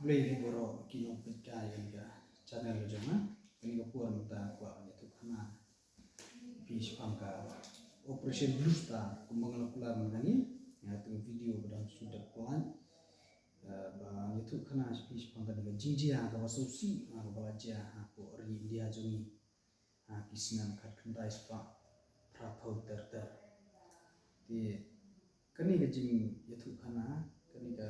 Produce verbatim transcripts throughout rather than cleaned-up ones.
Blei hi boro ki nong pynka ïa ka channel jong nga. Kani ka por mynta kwah ïathuh khana phi shaphang ka Operation Blue Star kumba nga la kular mynta. Ïa ka video ba dang shu dep plan. Ba ïathuh khana phi shaphang kani ka jingjia kaba sngewsih kaba la jia hapoh ri India jong ngi ha ki snem khatkhyndai spah phraphew ter ter. Te kane ka jingïathuh khana, kane ka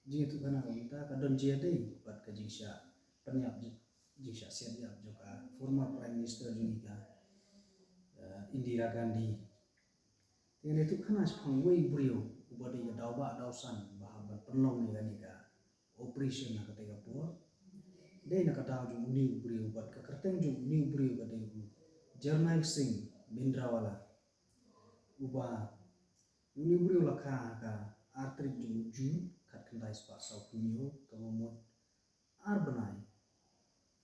jingïathuh khana ka mynta ka don jia dei bad ka jingshah pynïap, jingshah siat ïap jong ka former Prime Minister jong ngi ka, eh, Indira Gandhi. Te ngan ïathuh khana shaphang uwei u briew uba dei ka daw ba daw san ba hap ban pynlong ïa kane ka operation ha katei ka por. Dei na ka daw jong une u briew bad ka kyrteng jong une u briew ka dei u Jarnail Singh Bhindranwala. Uba une u briew la kha ha ka ar tarik jong u June khatkhyndai spah sawphew hynñiew, kaba mut ar bnai,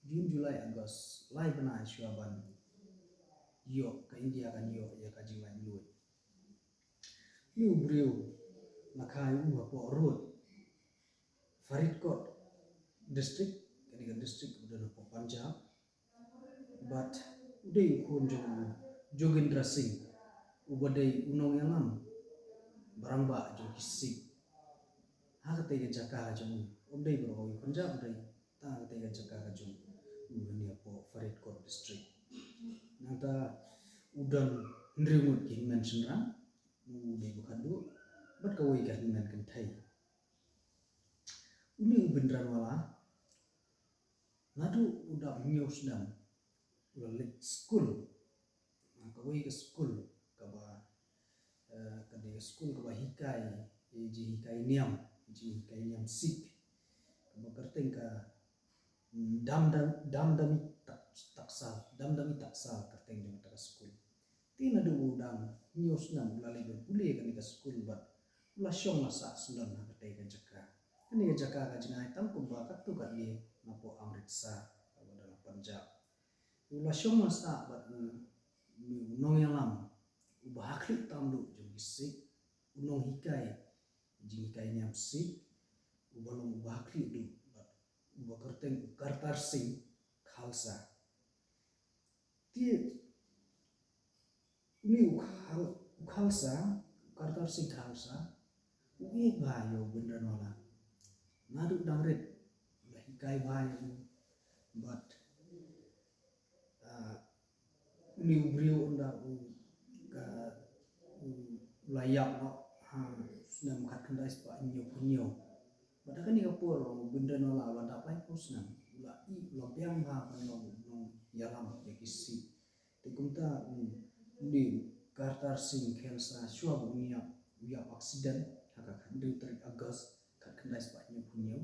June, July, August, lai bnai shuwa ban ïoh ka India kan ïoh ïa ka jinglaitluid. Une u briew la kha ïa u hapoh Road, Faridkot District, kane ka district u don hapoh Punjab. Bad u dei u khun jong u Jogendra Singh, uba dei u nongïalam ba rangbah jong ki Sikh ha katei ka jaka ka jong u. Um dei baroh kawei Punjab, u dei tang ha katei ka jaka ka jong u, hangne hapoh Faridkot District. Nangta u don hynriew ngut ki hynmen shynrang, u dei ba khadduh bad kawei ka hynmen kynthei. Une u Bhindranwala naduh u dap hynñiew snem u la leit skul. Kawei ka skul kaba, eh, ka dei ka skul kaba hikai, eh, jinghikai niam, jinghikai niam Sikh. Kaba kyrteng ka, mm, Dam Dam, Damdami Tak-, Taksal, Damdami Taksal kyrteng jong ka skul. Te naduh u dang hynñiew snem u la leit ban pule kane ka skul bad u la shong la sah syndon ha katei ka jaka. Kane ka jaka ka jingai tang kumba katto katne napoh Amritsar kaba don ha Punjab. U la shong la sah bad u, u nongïalam uba ha khlieh tam duh jong ki Sikh, u nonghikai jinghikai niam Sikh uba long uba ha khlieh duh bad uba kyrteng u Kartar Singh Khalsa. Te une u Khal-, u Khalsa, u Kartar Singh Khalsa, u ïeit bha ïa u Bhindranwala. Naduh dang rit u la hikai bha ïa u bad, ah, une u briew ynda u ka, u la ïap noh ha snem khatkhyndai spah hynñiewphew hynñiew. Bad ha kane ka por u Bhindranwala u la dap laiphew snem, u la ïeit, u la biang bha ban long u nongïalam ïa ki Sikh. Te kumta u, une u Kartar Singh Khalsa shuwa ba un ïap, u ïap accident ha ka khathynriew tarik August khatkhyndai spah hynñiewphew hynñiew.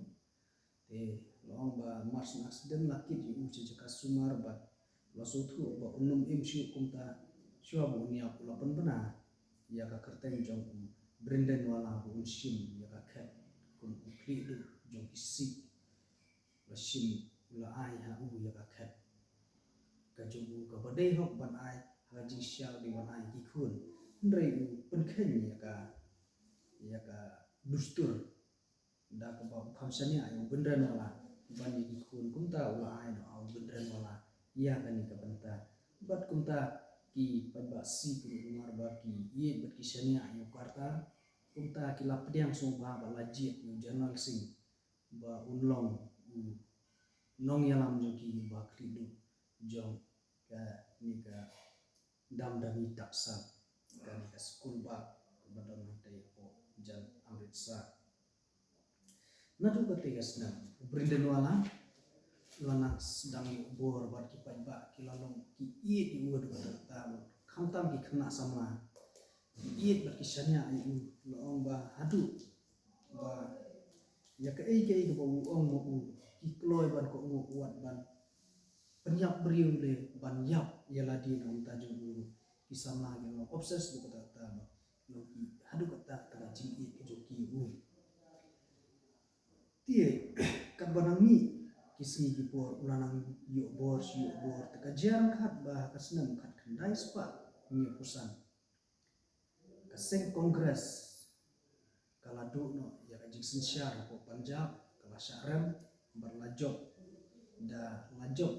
Te la ong ba march na accident la kit ïa u sha jaka sumar bad la sngewthuh ba un ym im shuh, kumta shuwa ba un ïap u la pynbna ïa ka kyrteng jong u Bhindranwala ba un shim ïa ka khet kum u khlieh duh jong ki Sikh. La shim, u la ai ha u ïa ka khet ka jong u kaba dei hok ban ai ha ka jingshisha, u dei ban ai ki khun. Hynrei u pynkheiñ ïa ka, ïa ka dustur da kaba u kham shaniah ïa u Bhindranwala ban ïa ki khun, kumta u la ai noh ha u Bhindranwala ïa kane ka bynta. Bad kumta ki paidbah Sikh ruh namar ba ki ïeit bad ki shaniah ïa u Kartar, kumta ki la pdiang sngewbha bad la jied ïa u Jarnail Singh ba un long u nongïalam jong ki, ba khlieh duh jong kane ka Damdami Taksal, kane ka skul bag ba don hangtei hapoh jan Amritsar. Naduh katei ka snem u Bhindranwala u la nang sdang ïa u bor bad ki paidbah ki la long ki ïeit ïa u haduh katta katta, khamtam ki khynnah samla ki ïeit bad ki shaniah ïa u. La ong ba haduh ba ïa kaei kaei kaba u ong ma u ki kloi ban kohnguh, wat ban pynïap briew lane ban ïap ïa lade na bynta jong u. Ki samla ki long obsessed haduh katta katta, ba long ki haduh katta katta ka jingïeit ka jong ki ïa u. Te katba nang mih ki sngi ki por u la nang ïoh bor shi ïoh bor, te ka jia ryngkat ba ha ka snem khatkhyndai spah hynñiewphew san ka seng Congress ka la duh noh ïa ka synshar hapoh Punjab ka la shah rem bad la jop, da la jop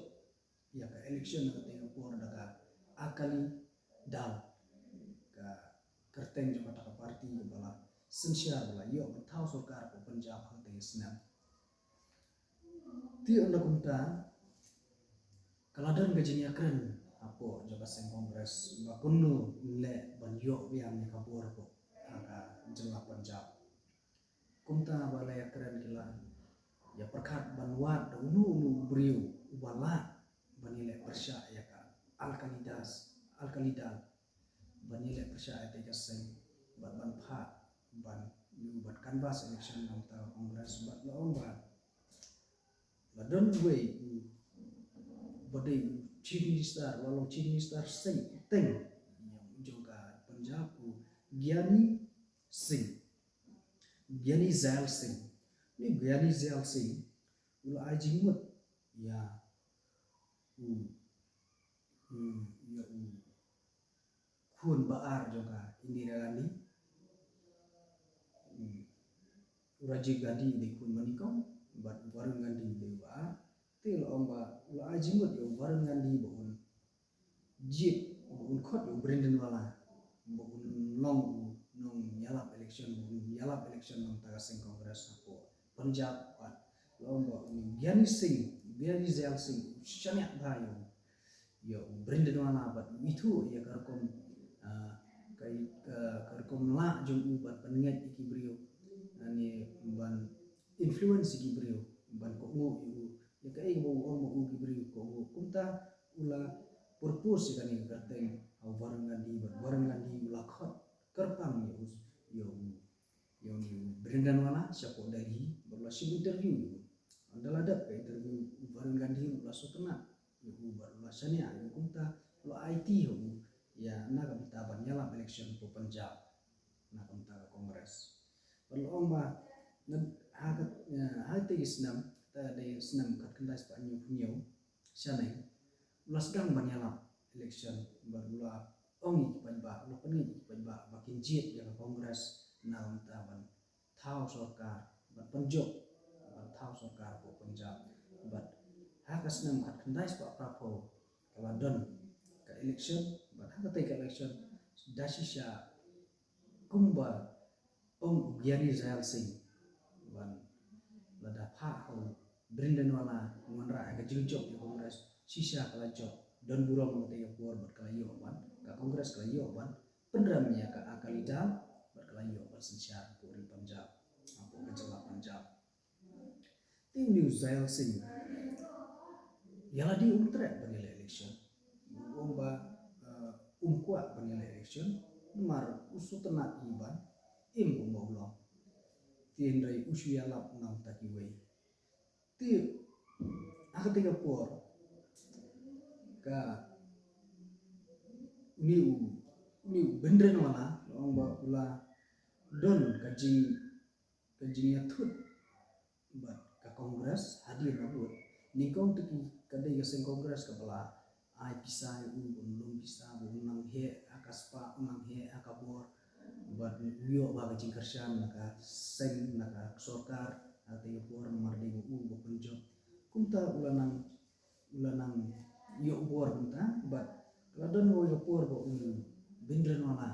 ïa ka election ha katei ka por da ka Akali Dal, ka kyrteng jong kata ka party kaba la synshar ba la ïoh ban thaw sorkar hapoh Punjab ha katei ka snem. Te ynda kumta ka la don ka jingïakren hapoh jong ka seng Congress ba kumno leh ban ïoh biang ïa ka bor hapoh ha ka jylla Punjab. Kumta ba la ïakren ki la ïa pyrkhat ban wad da uno uno u briew uba lah ban ïaleh pyrshah ïa ka Akali Das, Akali Dal, ban ïaleh pyrshah ïa katei ka seng bad ban phah ban ïa u ban canvass election na ka bynta ka Congress. Bad la ong ba la don uwei uba dei u Chief Minister, uba long Chief Minister seng teng jong ka Punjab, u Gyani Singh, Gyani Zail Singh. Une u Gyani Zail Singh u la ai jingmut ïa u, u, ïa u khun ba ar jong ka Indira Gandhi. Hmm. U Rajiv Gandhi u dei khun ba nyngkong bad u Varun Gandhi u dei ba ar. Te la ong ba u la ai jingmut ïa u Varun Gandhi ba un jied, ba un khot ïa u Bhrindanwala ba un long u nongïalap election, ba un ïalap election na ka bynta ka seng Congress hapoh Punjab. Bad la ong ba u Gyani Singh, Gyani Zail Singh u shaniah bha ïa u, ïa u Bhrindanwala bad u ithuh ïa ka rukom, ah, ka, ka, ka rukom lah jong u ban pynngeit ïa ki briew, ah, ne ban influence ïa ki briew ban kohnguh ïa u, ïa kaei kaba u ong ba u ki briew kohnguh. Kumta u la propose ïa kane ka kyrteng ha u Varun Gandhi bad Varun Gandhi u la khot kyrpang ïa u, ïa u, ïa u Bhrindanwala shapoh Delhi bad u la shim interview ïa u. Ynda la dep ka interview u Varun Gandhi u la sngewtynnat ïa u bad u la shaniah ïa u, kumta u la aiti ha u ïa na ka bynta ban ïalap election hapoh Punjab na ka bynta ka Congress. Bad la ong ba na, ha ka, eh, ha katei ka snem, kata dei snem khatkhyndai spah hynñiewphew hynñiew, shaneng u la sdang ban ïalap election bad u la ong ïa ki paidbah, u la pynngeit ïa ki paidbah ba kin jied ïa ka Congress na ka bynta ban thaw sorkar, ban pynjop ban thaw sorkar hapoh Punjab. Bad ha ka snem khatkhyndai spah phraphew ka la don ka election bad ha katei ka election da shisha kumba ong u Gyani Zail Singh, ban lada phah ha u Bhrindanwala un wanrah ïa ka jingjop ïa ka Congress, shisha ka la jop. Don burom ha katei ka por bad ka la ïoh ban, ka Congress ka la ïoh ban pynrem ïa ka Akali Dal bad ka la ïoh ban synshar hapoh ri Punjab, hapoh ka jylla Punjab. Te une u Zail Singh ïa lade um treh ban ïaleh election. U ong ba, eh, um kwah ban ïaleh election namar u sngewtynnat ïa u ban im kumba u long. Te hynrei u shu ïalap na ka bynta kiwei. Te ha katei ka por ka une u, une u Bhrindanwala la ong ba u la don ka jing, ka jingïathut bad ka Congress hadien la vote. Nyngkong te ki, ka dei ka seng Congress kaba la ai pisa ïa u, ba un lum pisa, ba un nang heh ha ka spah, un nang heh ha ka bor. Bad u ïoh ba ka jingkyrshan na ka seng, na ka sorkar ha katei ka por namar dei ba u ba pynjop. Kumta u la nang, u la nang ïoh bor kumta. Bad ka la don kawei ka por ba u Bhrindanwala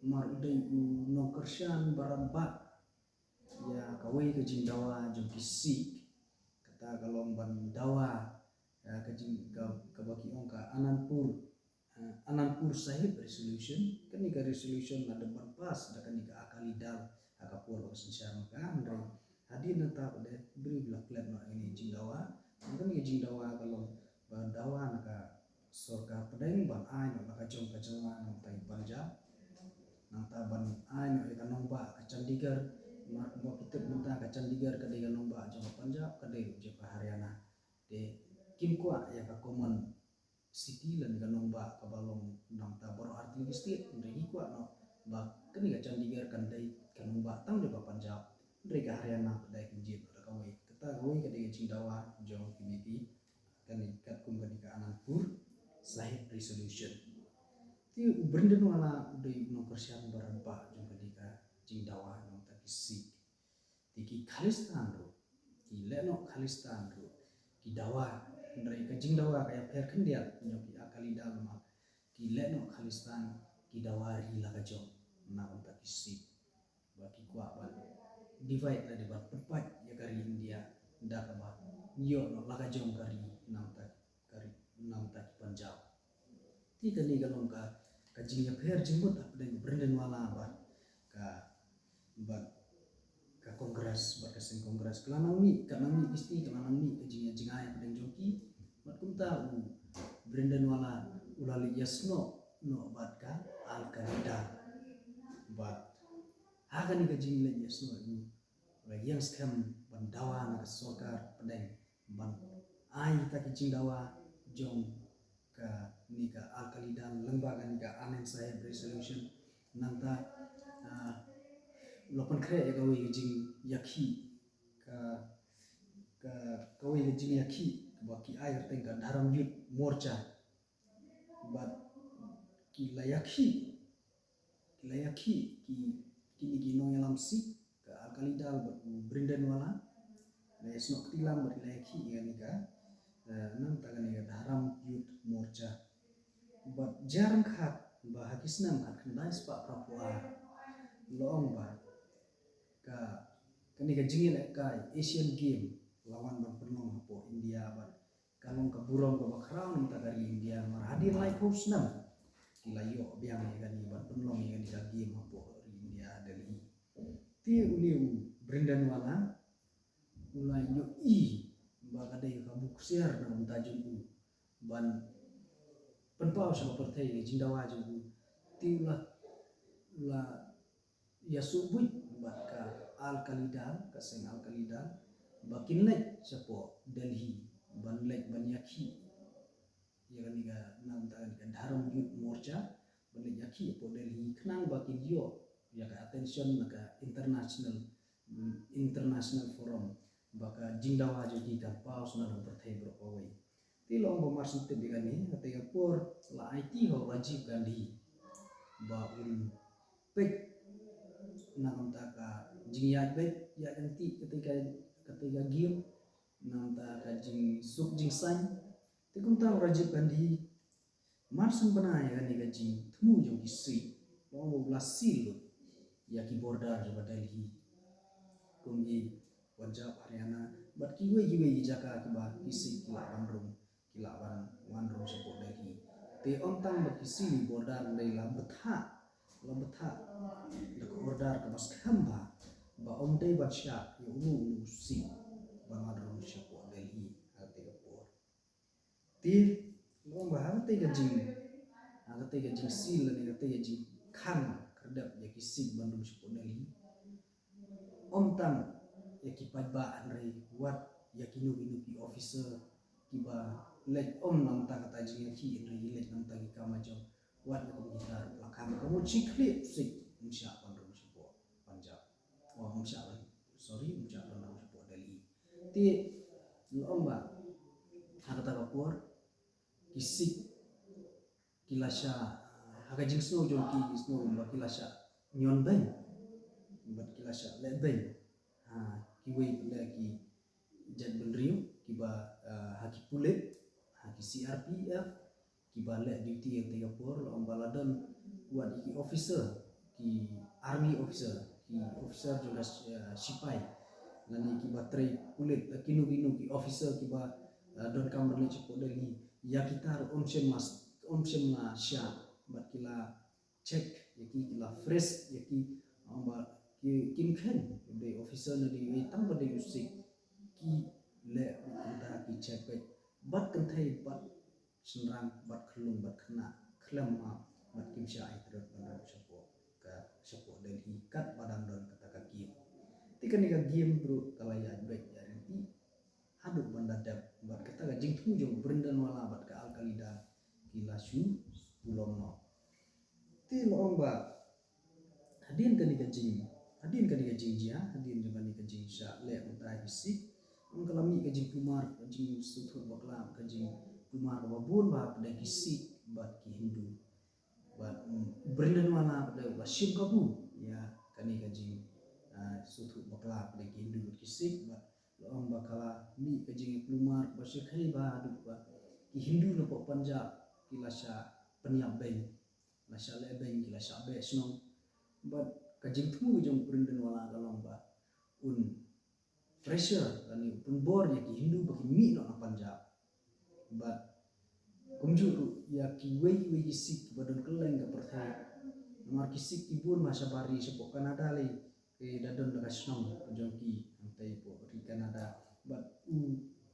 namar u dei u nongkyrshan ba rangbah ïa kawei ka jingdawa jong ki Sikh, kata ka long ban dawa, eh, ka jing, ka, kaba ki ong ka Anandpur, eh, Anandpur Sahib Resolution. Kane ka resolution la dep ban pass da kane ka Akali Dal ha ka por ba ka synshar ma ka, hynrei hadien nangta pat de briew la klet noh ïa kane ka jingdawa. Kane ka jingdawa ka long ba dawa na ka sorkar pdeng ban ai noh na ka jong ka jylla na ka bynta i Punjab. Nangta ban ai noh ïa ka nongbah ka Chandigarh, namar kumba phi tip mynta ka Chandigarh ka dei ka nongbah jong ka Punjab, ka dei ruh jong ka Haryana. Te kim kwah ïa ka common city lane ka nongbah kaba long nangta baroh artylli ki state, hynrei ki kwah noh ba kane ka Chandigarh kan dei ka nongbah tang jong ka Punjab, hynrei ka Haryana pat de kin jied noh da kawei. Kata kawei ka dei ka jingdawa jong kine ki, kane katkum kane ka Anandpur Sahib Resolution. Te u Bhrindanwala u dei u nongkyrshan ba rangbah jong kane ka jingdawa jong kita ki Sikh. Te ki Khalistan ruh, ki lehnoh Khalistan ruh ki dawa, hynrei ka jingdawa ka ïapher khyndiat, jong ki Akali Dal ma ki lehnoh Khalistan ki dawa ri la ka jong na ka bynta ki Sikh. Ba ki kwah ban divide lane ban pynpait ïa ka ri India da kaba ïoh noh la ka jong ka ri na ka bynta ki Punjab. Te kane ka long ka, ka jingïapher jingmut hapdeng Bhindranwala bad ka, bad ka Congress, bad ka seng Congress. Ka la nang mih, ka nang mih kisti, ka la nang mih ka jingïa jngai hapdeng jong ki. Bad kumta u Bhindranwala u la leit ïasnoh noh bad ka Akali Dal. Bad ha kane ka jingleit ïasnoh u la ïeng skhem ban dawa na ka sorkar pdeng ban ai ïa ki jingdawa jong kane ka Akali Dal lyngba kane ka Anand Sahib Resolution. Nangta, ah, u la pynkhreh ïa kawei ka jingïakhih, ka, ka, kawei ka jingïakhih kaba ki ai kyrteng ka Dharam Yudh Morcha. Bad ki la ïakhih, ki la ïakhih ki, kine ki nongïalam Sikh, ka Akali Dal bad u Bhindranwala. La ïasnoh kti lang bad ki la ïakhih ïa kane ka, eh, nangta kane ka Dharam Yudh Morcha. Bad jia ryngkat ba ha ki snem khatkhyndai spah phra phew ar, la ong ba ka, kane ka jingïalehkai Asian Game la wan ban pynlong hapoh India bad ka long ka burom kaba khraw na ka bynta ka ri India, namar hadien laiphew snem ki la ïoh biang ïa kane ban pynlong ïa kane ka game hapoh ri India, Delhi. Te une u Bhindranwala u la ïohi ba ka dei ka buk siar na ka bynta jong u ban pynpaw sha ka pyrthei ka jingdawa jong u. Te u la, u la ïasuh buit bad ka Akali Dal, ka seng Akali Dal, ba kin leit shapoh Delhi ban leit ban ïakhih ïa kane ka, na ka bynta kane ka Dharam Yudh Morcha, ban leit ïakhih hapoh Delhi khnang ba kin ïoh ïa ka attention na ka international, international forum, ba ka jingdawa jong ki kan paw sha na ka pyrthei baroh kawei. Te la ong ba mar shu tip ïa kane, katei ka por la aiti ha u Rajiv Gandhi ba un peit na ka bynta ka jingïaid beit ïaid lynti katei ka, katei ka game, na ka bynta ka jingsuk jingsaiñ. Te kumta u Rajiv Gandhi mar shu bna ïa kane ka jingthmu jong ki Sikh, la ong ba u la seal lut ïa ki border jong ka Delhi, kum ki Punjab, Haryana bad kiwei kiwei ki jaka kiba ki Sikh ki lah ban rung, ki lah ban wan rung shapoh Delhi. Te ym tang ba ki seal border, hynrei la bthah, la bthah da ka order kaba skhem bha ba ym dei ban shah ïa uno uno u Sikh ban wan rung shapoh Delhi ha katei ka por. Te la ong ba ha katei ka jing, ha katei ka jingseal lane katei ka jingkhang khyrdep ïa ki Sikh ban rung shapoh Delhi, ym tang ïa ki paidbah, hynrei wat ïa kino kino ki officer kiba leit ym na ka bynta kata jingïakhih, hynrei ki leit na ka bynta ki kam la jong, wat ïa kum kita ruh la khang. Ka mut shi khlieh Sikh ym shah ban rung shapoh Punjab, oh, ym shah ban, sorry, ym shah ban rung shapoh Delhi. Te la ong ba ha kata ka por ki Sikh ki la shah, ha ka jingsngew jong ki, ki sngew ba ki la shah ñion beiñ bad ki la shah leh beiñ ha kiwei pat ki jaitbynriew kiba, ah, ha ki pulit, ha ki C R P F kiba leh duty ha katei ka por. La ong ba la don wat ïa ki officer, ki army officer, ki officer jong ka, eh, sipai, lane kiba trei pulit, eh, kino kino ki officer kiba, eh, donkam ban leit shapoh Delhi, ïa kita ruh ym shym la, ym shym la shah bad ki la check ïa ki, ki la frisk ïa ki, ong ba ki, kim kheiñ ba dei officer ne dei ei, tang ba dei u Sikh ki leh kumta, ki check beit bad kynthei bad shynrang bad khyllung bad khynnah khlem map, bad kim shah ai tlot ban rung shapoh ka, shapoh Delhi katba dang don kata ka game. Te kane ka game ruh ka la ïaid beit ïaid lynti haduh ban da dep, bad kata ka jingthmu jong Bhindranwala bad ka Akali Dal ki la shu pulom noh. Te la ong ba hadien kane ka jing, hadien kane ka jingjia, hadien jong kane ka jingshah leh kumta ïa ki Sikh, ong ka la mih ka jingkulmar, ka jingsngewthuh bakla, ka jingkulmar kaba bun bha hapdeng ki Sikh bad ki Hindu. Bad, mm, Bhindranwala pat u la shim kabu ïa kane ka jing, ah, sngewthuh bakla pdeng ki Hindu bad ki Sikh, bad la ong ba ka la mih ka jingïakhlad ba shyrkhei ba haduh ba ki Hindu napoh Punjab ki la shah pynïap beiñ, la shah leh beiñ, ki la shah beh shnong. Bad ka jingthmu jong u Bhrindanwala ka long ba un pressure lane u pynbor ïa ki Hindu ba ki mih noh na Punjab. Bad kumjuh ruh ïa kiwei kiwei ki Sikh kiba don kylleng ka pyrthei. Namar ki Sikh ki bun ma shabar ri, shapoh Canada lei ki da don da ka shnong jong ki hangtei hapoh ri Canada. Bad u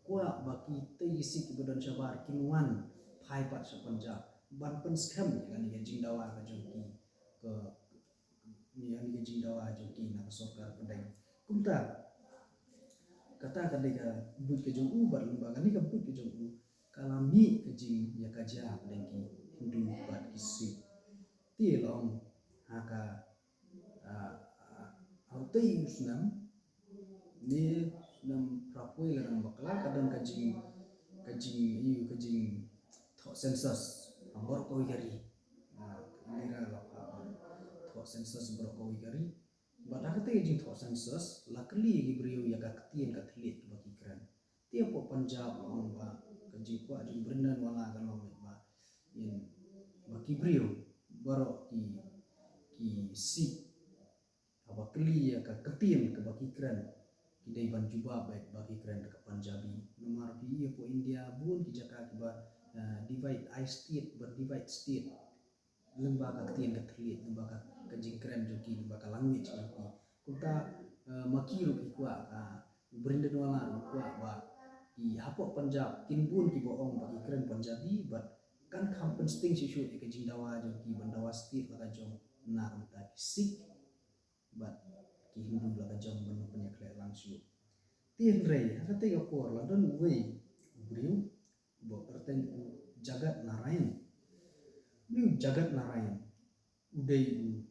kwah ba kitei ki Sikh kiba don shabar kin wan phai pat sha Punjab ban pynskhem ïa kane ka jingdawa ka jong ki, ka ïa kane ka jingdawa jong ki na ka sorkar pdeng. Kumta kata ka dei ka buit ka jong u, bad lyngba kane ka buit ka jong u ka la mih ka jingïakajia pdeng ki Hindu bad ki Sikh. Te la ong ha ka, ah, ah, ha utei u snem, ne snem phraphew lada ngam bakla, ka don ka jing, ka jing, ïa ka jingthoh census ha baroh kawei ka ri. Ah, Indira la phah thoh census baroh kawei ka ri. Bad ha katei ka jingthoh census la kylli ki briew ïa ka ktien ka thylliej kaba ki kren. Te hapoh Punjab la ong ba ka jingkwah jong u Bhrindanwala ka long ba, ïa, ba ki briew baroh ki, ki Sikh, haba kylli ïa ka ktien kaba ki kren, ki dei ban jubab beit ba ki kren da ka Punjabi. Namar phi i hapoh India bun ki jaka kiba, eh, divide, ai state bad divide state. Lyngba ka ktien ka thylliej, lyngba ka, ka jingkren jong ki, lyngba ka language jong ki. Kumta, eh, ma ki ruh ki kwah, ah, u Bhrindanwala ruh u kwah ba ki hapoh Punjab kin bun kiba ong ba ki kren Punjabi, bad kan kham pynsting shuh shuh ïa ka jingdawa jong ki ban dawa state la ka jong na ka bynta ki Sikh bad ki Hindu la ka jong ban pynïakhleh lang shuh. Te hynrei ha katei ka por la don uwei u briew uba kyrteng u Jagat Narayan. Une u Jagat Narayan u dei u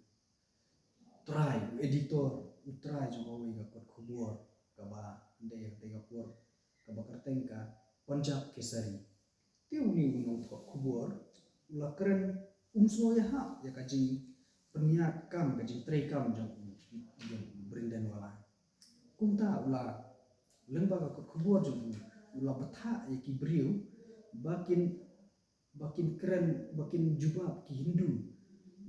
trai, u editor, u trai jong kawei ka kot khubor kaba dei ha katei ka por kaba kyrteng ka Punjab Keshari. Te une u nongthoh khubor u la kren, um sngew ïahap ïa ka jingpynïaid kam, ka jingtrei kam jong u, jong u Bhrindanwala. Kumta u la, lyngba ka kot khubor jong u, u la bthah ïa ki briew ba kin, ba kin kren, ba kin jubab ki Hindu,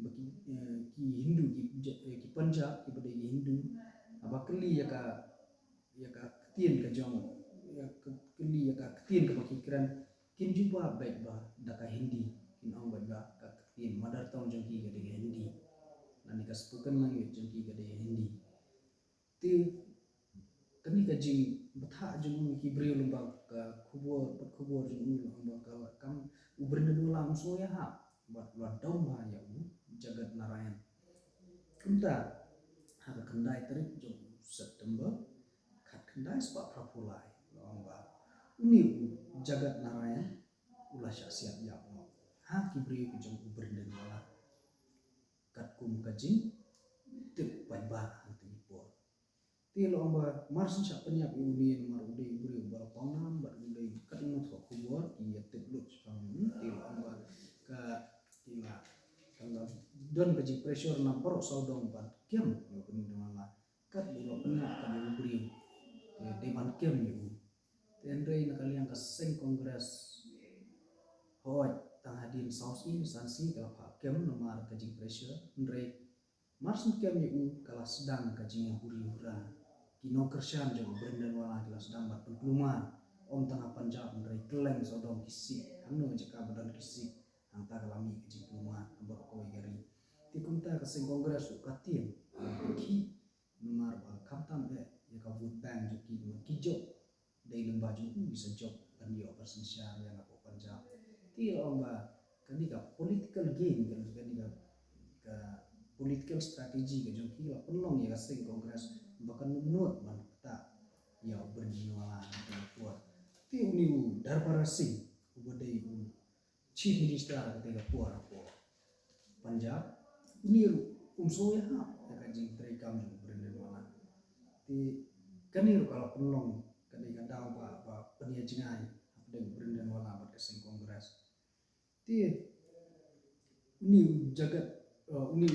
ba ki, eh, ki Hindu, ki, eh, ki Punjab kiba dei ki Hindu, haba kylli ïa ka, ïa ka ktien ka jong, ïa ka, kylli ïa ka ktien kaba ki kren, kin jubab beit ba da ka Hindi, kin ong beit ba ka ktien mother tongue jong ki ka dei ka Hindi, lane ka spoken language jong ki ka dei ka Hindi. Te kane ka jingbthah jong u ïa ki briew lyngba ka khubor, kot khubor jong u, lyngba ka kam, u Bhrindanwala um sngew ïahap bad u la dom bha ïa u Jagat Narayan. Kumta ha ka khyndai tarik jong u September, khatkhyndai spah phraphew lai, la ong ba une u Jagat Narayan u la shah siat ïap noh ha ki briew ki jong u Bhrindanwala, katkum ka jingtip paidbah ha katei ka por. Te la ong ba mar shen shah pynïap ïa une namar u dei u briew uba la pawnam bad u dei kat u nongthoh khubor, ki ïatip lut shaphang u. Te la ong ba ka, te la, ka la don ka jingpressure na baroh sawdong ban kem ïa u Bhrindanwala. Katba u la pynïap kat ïa u briew, te dei ban kem ïa u. Te hynrei na ka liang ka seng Congress, hooid, tang hadien saw sngi san sngi ka la phah kem namar ka jingpressure. Hynrei mar shen kem ïa u ka la sdang ka jingïahuri hura. Ki nongkyrshan jong u Bhrindanwala ki la sdang ban pynkulmar, ym tang ha Punjab hynrei kylleng sawdong ki Sikh, hangno jaka ba don ki Sikh, hangta ka la mih ka jingkulmar ha baroh kawei ka ri. Te kumta ka seng Congress ruh ka tieng, ka khih, namar ba khamtam eh ïa ka vote bank jong ki, namar ki jop dei lyngba jong u ki sa jop ban ïoh ban synshar ïa nga hapoh Punjab. Te la ong ba kane ka political game, kane, kane ka, ka political strategy ka jong ki la pynlong ïa ka seng Congress ba kan ym nud ban ktah ïa u Bhrindanwala ha kane ka por. Te une u Darbara Singh uba dei u Chief Minister ha katei ka por hapoh Punjab, une ruh um sngew ïahap ïa ka jingtrei kam jong u Bhrindanwala. Te kane ruh ka la pynlong ka dei ka daw ba, ba pynïajngai hapdeng u Bhrindanwala bad ka seng Congress. Te une u Jagat, uh, une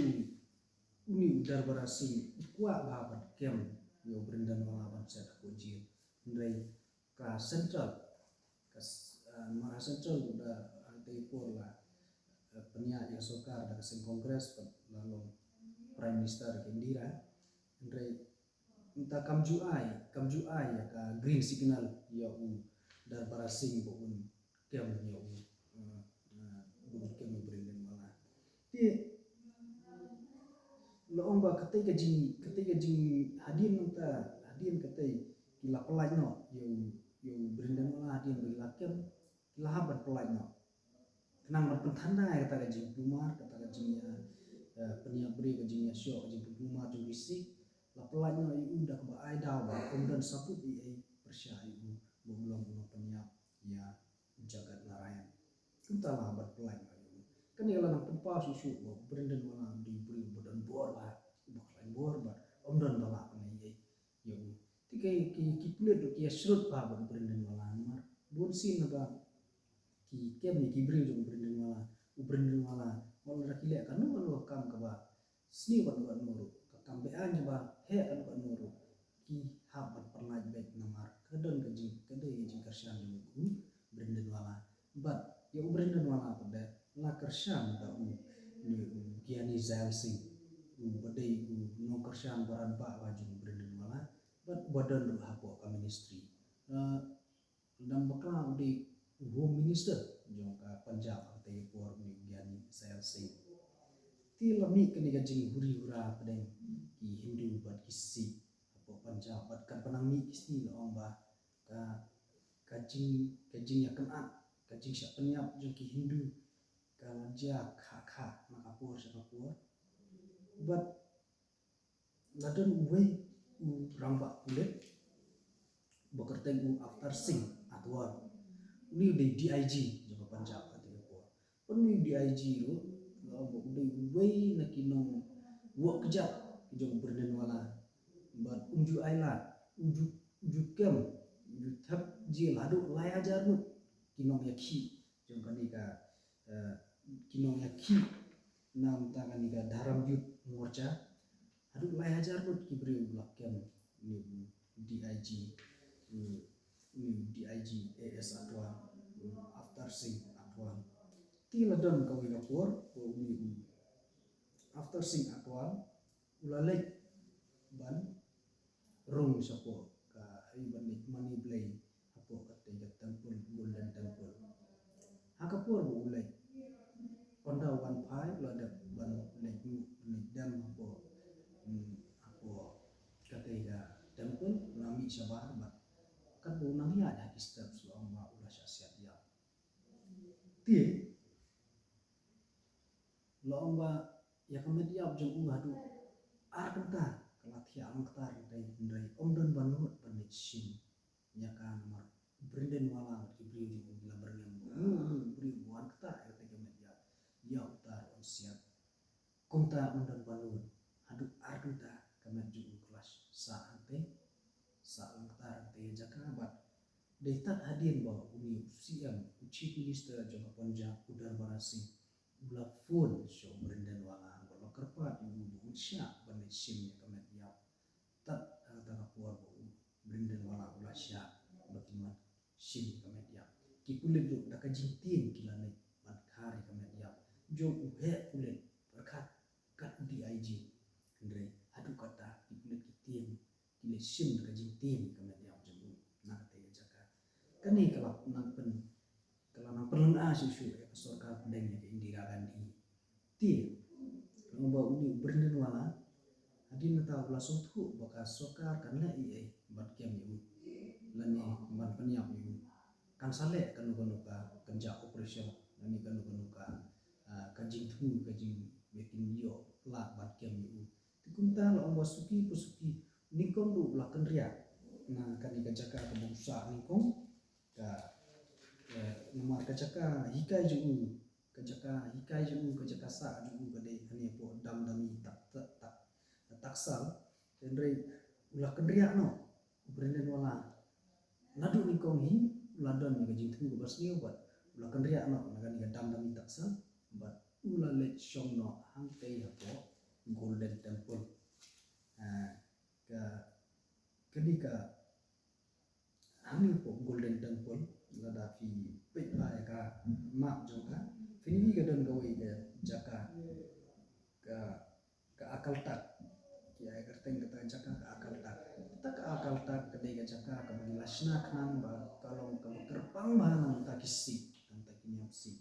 u uni u Darbara Singh u kwah ba ban kem ïa u Brendan Wala ban set hapoh jel. Hynrei ka central, ka s- ah, namar ha central u da hangtei por la, ah, pynïaid ïa ka sorkar da ka seng Congress, bad la long Prime Minister ka Indira. Hynrei mynta kam ju ai, kam ju ai ïa ka green signal ïa u Darbara Singh ba un kem ïa u, eh, eh, ba un kem ïa u Brendan Wala. Te la ong ba katei ka jing, katei ka jing hadien mynta, hadien katei ki la pyllait noh ïa u, ïa u Brendan Wala hadien ba ki la kem, ki la hap ban pyllait noh. Khnang ban pynthanda ïa kata ka jingpynmar, kata ka jing, eh, pynïap briew, ka jingïashoh, ka jingpynmar jong ki Sikh, la pyllait noh ïa u da kaba ai daw ba ym don sabut ei ei pyrshah ïa u ba u long u nongpynïap ïa u Jagat Narayan. Kumta la ban pyllait noh ïa u. Kane ka la nang pynpaw shuh shuh ba u Brendan Wala u dei u briew ba don bor bha, uba khlaiñ bor bad ym don ba lah ban ai ei ei ïa u. Te ki, ki, ki pulit ruh ki ïashrut bha bad u Brendan Wala namar bun sien haba ki kem ïa ki briew jong u Brendan Wala, u Brendan Wala, wat la ki leh kano kano ka kam kaba sniew kano kano ruh, ka kam be-aiñ kaba heh kano kano ruh, ki hap ban pynlait beit namar ka don ka jing, ka dei ka jingkyrshan jong u Brendan Wala. Bad ïa u Brendan Wala pat de la kyrshan da u, ne u Gyani Zail Singh, uba dei u nongkyrshan ba rangbah bha jong u Brendan Wala, bad uba don ruh hapoh ka ministry. Eh, Lada ngam bakla u dei u Home Minister jong ka Punjab ha katei ka por, u dei u Gyani Zail Singh. Te la mih kane ka jinghuri hura pdeng ki Hindu bad ki Sikh hapoh Punjab, bad katba nang mih ki sngi la ong ba ka, ka jing, ka jingïakynad, ka jingshah pynïap jong ki Hindu ka la jia kha kha na ka por sha ka por. Bad la don uwei u rangbah pulit ba kyrteng u Avtar Singh Atwal. Uni u dei D I G jong ka Punjab ha katei ka por. Bad uni u D I G ruh, la ong ba u dei uwei na ki nongwoh kjat jong u Brendan Wala. Bad um ju ai lad, u ju, u ju kem, u ju thep jel haduh lai hajar ngut ki nongïakhih jong kane ka, eh, ki nongïakhih na bynta kane ka Dharam Youth Morcha. Haduh lai hajar ngut ki briew la kem uni u D I G, uni u D I G A S Atwal, Avtar Singh Atwal. Te la don kawei ka por ba uni u Avtar Singh Atwal u la leit ban rung shapoh ka, ai ban leit mane blei hapoh katei ka temple, Golden Temple. Ha ka por ba u leit, ynda u wan phai u la dep ban leit, leit dem hapoh, hmm, hapoh katei ka temple, u la mih shabar bad katba u nang ïaid ha ki steps la ong ba u la shah siat ïap. Te la ong ba ïa ka met ïap jong u haduh ar kynta ka la thiah lyngktar, hynrei, hynrei ym don ba nud ban leit shim ïa ka namar u Brendan Wala bad ki briew jong u ki la byrngem ba u, u, u briew ba wan ktah ïa katei ka met ïap, ïa uta ruh un siat. Kumta ym don ba nud, haduh ar kynta ka met jong u ka la sah hangtei, sah lyngktar hangtei ha jaka bad dei tad hadien ba uni u C M, u Chief Minister jong ka Punjab, u Darbara Singh, u la phone sha u Brendan Wala bad u la kyrpad ïa u ba un shah ban leit shim ïa ka met ïap. Tad ha kata ka por ba u Brendan Wala u la shah ba kin wan shim ïa ka met ïap. Ki pulit ruh da ka jingtieng ki la leit ban khar ïa ka met ïap jong u heh pulit pyrkhat kat u D I G. Hynrei haduh katta ki pulit ki tieng, ki leit shim da ka jingtieng ïa ka met ïap jong u na katei ka jaka. Kane ka la nang pyn, ka la nang pynlynga shuh shuh ïa ka sorkar pdeng ïa ka Indira Gandhi. Te la ong ba uni u Brendan Wala hadien kata u la sngewthuh ba ka sorkar kan leh ei ei ban kem ïa u lane ban pynïap ïa u. Kan sa leh kano kano ka kynja operation lane kano kano ka, ah, ka jingthmu, ka jing, ba kin ïoh lad ban kem ïa u. Te kumta la ong ba suki pa suki, nyngkong ruh u la kynriah na kane ka jaka kaba u sah nyngkong, ka, eh, namar ka jaka hikai jong u, ka jaka hikai jong u, ka jaka sah jong u ka dei hangne hapoh Damdami Tak, Tak, Tak, Taksal. Hynrei u la kynriah noh u Brendan Wala. Naduh nyngkong hi u la don ïa ka jingthmu kaba sniew bad u la kynriah noh na kane ka Damdami Taksal bad u la leit shong noh hangtei hapoh Golden Temple. Ah, ka, kane ka, hangne hapoh Golden Temple, lada phi peit ba ïa ka map jong ka, phin ïohi ka don kawei ka jaka, ka, ka Akaltak. Ki ai kyrteng kata ka jaka ka Akaltak. Kata ka Akaltak ka dei ka jaka kaba ki la shna khnang ba ka long kaba kyrpang bha na bynta ki Sikh, na bynta ki niam Sikh.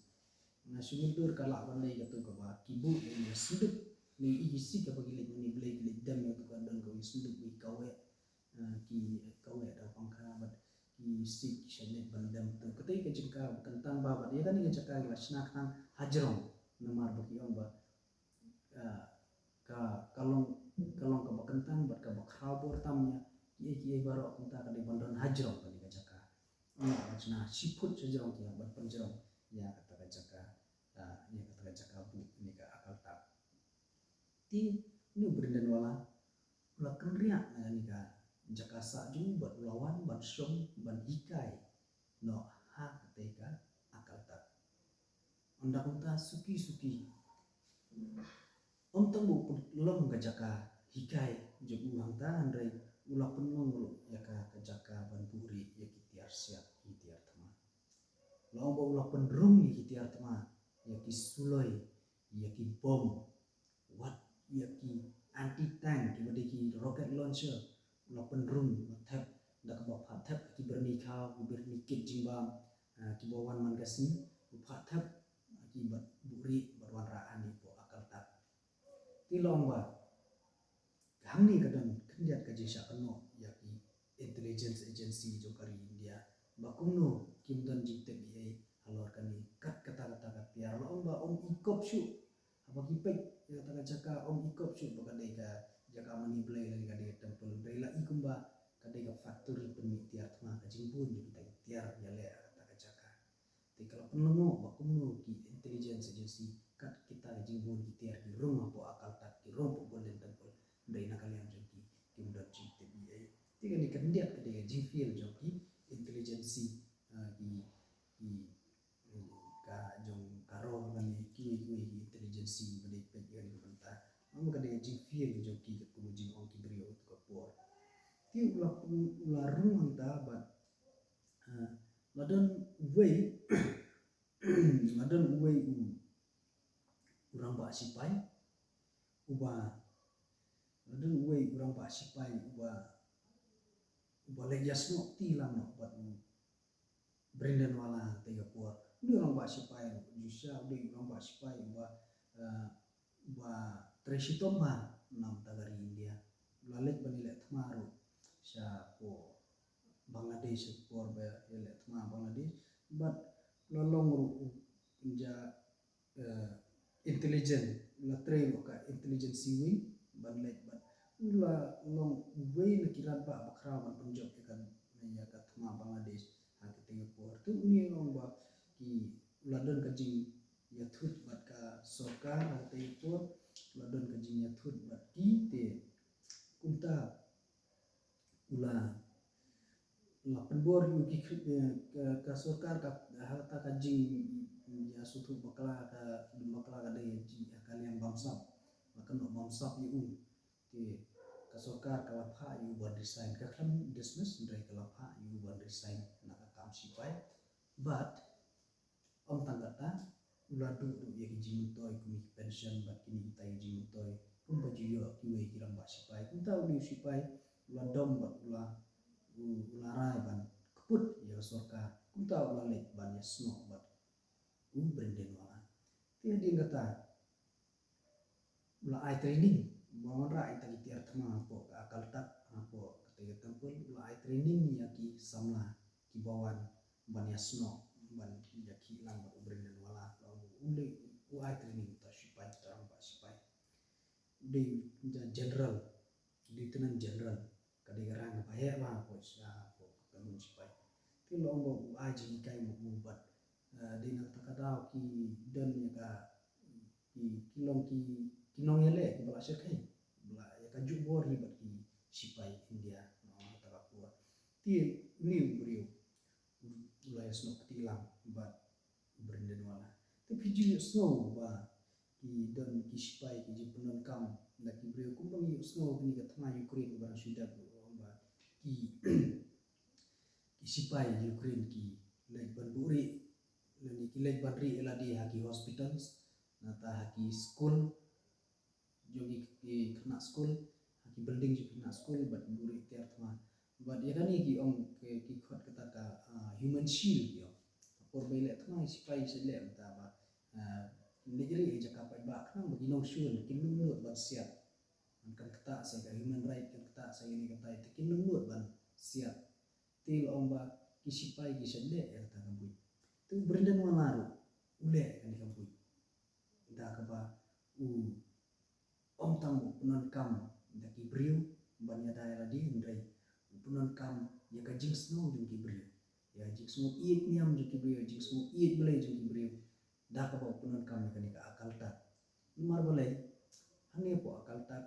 Nga shu mutdur ka lah ban dei kato kaba ki buh ïa snduk. Ngi i ki Sikh kaba ki leit mane blei ki leit dem ïa kato ka don kawei snduk ba ki kaweh, eh, ki kaweh da pangkha bad ki Sikh ki shah leit ban dem. To kata ka jingkyrpang ba kyntang bha bad ïa kane ka jaka ki la shna khnang hajrong namar ba ki ong ba, ah, ka, ka long, ka long kaba kyntang bad kaba khraw bor tam ïa kiei kiei baroh, kumta ka dei ban don hajrong kane ka jaka. Ïa ka jaka shi phut hajrong ki ban pynjrong ïa kata ka jaka, ah, ïa kata ka jaka buh kane ka Akaltak. Te une u Brindenwala u la kynriah na kane ka jaka sah jong u bad u la wan ban shong ban hikai noh ha katei ka Akaltak. Ynda kumta suki suki, ym tang ba u pynlong ka jaka hikai jong u hangta, hynrei u la pynlong ruh ïa ka, ka jaka ban buhrieh ïa ki tiar siap, ki tiar thma. La ong ba u la pynrung ïa ki tiar thma, ïa ki suloi, ïa ki bom, wat ïa ki anti tank, kiba dei ki rocket launcher, u la pynrung, u la thep da kaba phah thep ki byrni khaw, ki byrni kit jingbam, ah, kiba wan man ka sngi, u phah thep, ah, ki bad buhrieh bad wanrah hangne hapoh Akaltak. Te la ong ba hangne ka don khyndiat ka jingshah kynnoh ïa ki intelligence agency jong ka ri India ba kumno kim don jingtip ei ei halor kane. Kat kata kata ka tiar, la ong ba ym i kop shuh. Haba ki peit ïa kata ka jaka, ym i kop shuh ba ka dei ka jaka mane blei lane ka dei ka temple, hynrei la i kumba ka dei ka factory pynmih tiar thma. Ka jingbun jong kita ki tiar ïaleh ha kata ka jaka. Te ka la pynlyngngoh ba kumno ki intelligence agency, kat kita ki jingbun ki tiar ki rung hapoh Akaltak, ki rung hapoh Golden Temple, hynrei na ka liang jong ki kim don jingtip ei ei. Te kane khyndiat ka dei ka jingfail jong ki intelligence, ah, ki, ki, ka jong ka rong lane kiwei kiwei ki intelligence ba dei peit ïa kane ka bynta. Namar ka dei ka jingfail jong ki, katkum ka jingong ki briew ha kato ka por. Te u la, u la rung hangta bad, ah, la don uwei, la don uwei u, u rangbah sipai uba, la don uwei u rangbah sipai uba, uba leit ïasnoh kti lang noh bad u Brindenwala ha katei ka por. U dei u rangbah sipai, u Joshua u dei u rangbah sipai uba, eh, uba trei shitom bha na bynta ka ri India. U la leit ban ïaleh thma ruh shapoh Bangladesh, ha ka por ba ïaleh thma Bangladesh. Bad u la long ruh u pynjah, eh, intelligence, u la trei ruh ka intelligence wing ban leit, bad u la long uwei na ki rangbah ba khraw ban pynjop ïa ka, ïa ka thma Bangladesh ha katei ka por. Te une u ong ba ki, u la don ka jingïathut bad ka sorkar ha katei ka por, u la don ka jingïathut bad ki, te kumta u la, u la pynbor ïa u ki khri-, eh, ka, ka sorkar ka, ha kata ka jingïasngewthuh bakla, ka dum bakla ka dei jing, ka liang bamsap, la kynnoh bamsap ïa u. Te ka sorkar ka la phah ïa u ban resign, ka khlem dismiss, hynrei ka la phah ïa u ban resign na ka kam sipai. Bad ym tang kata, u la duh ruh ïa ki jingmyntoi kum ki pension bad kine kita ki jingmyntoi kumba ju ïoh kiwei ki rangbah sipai. Kumta u dei u sipai, u la dom bad u la, u, u la rai ban kput ïa ka sorkar. Kumta u la leit ban ïasnoh bad u Brindenwala. Te hadien kata u la ai training ban wanrah ïa kita ki tiar thma hapoh ka Akaltak, hapoh katei ka temple, u la ai training ïa ki samla kiba wan ban ïasnoh, ban ïakhih lang bad u Brindenwala. La u leh, u ai training ïa kita ki sipai, kita ki rangbah sipai. U dei u general, lieutenant general, ka dei ka rank kaba heh bha hapoh, hapoh ka kynhun sipai. Te la ong ba u ai jinghikai ma u bad, eh, dei na kata ka daw ki don ïa ka, ki, ki long ki, ki nongïaleh kiba la shyrkhei, ba la ïa kajuh bor hi bad ki sipai India, na kata ka por. Te une u briew u la ïasnoh kti lang bad u Brindenwala. Te phi ju ïohsngew ba ki don ki sipai ki jingpyndonkam da ki briew kumba ngi ïohsngew kane ka thma Ukraine kaba dang shu dep, ong ba ki ki sipai Ukraine ki leit ban buhrieh lane ki leit ban rieh ïa lade ha ki hospitals, nangta ha ki skul jong ki, ki khynnah skul, ha ki building jong ki khynnah skul, bad ki buhrieh tiar thma. Bad ïa kane ki ong ki, ki khot kata ka, ah, human shield ki ong. Ha por ba ïaleh thma ki sipai ki sa leh mynta ba, ah, leit rieh ha jaka paidbah khnang ba ki nongshun kin ym nud ban siat. Kan ktah sa ka human right, kan ktah sa kane katai, te kin ym nud ban siat. Te la ong ba ki sipai ki sa leh ïa kata ka buit. Te u Bhrindanwala ruh u leh ïa kane ka buit da kaba u ym tang u pyndonkam da ki briew ban ïada ïa lade, hynrei u pyndonkam ïa ka jingsngew jong ki briew, ïa ka jingsngew ïeit niam jong ki briew, ïa ka jingsngew ïeit Blei jong ki briew, da kaba u pyndonkam ïa kane ka Akaltak. Namar balei? Hangne hapoh Akaltak,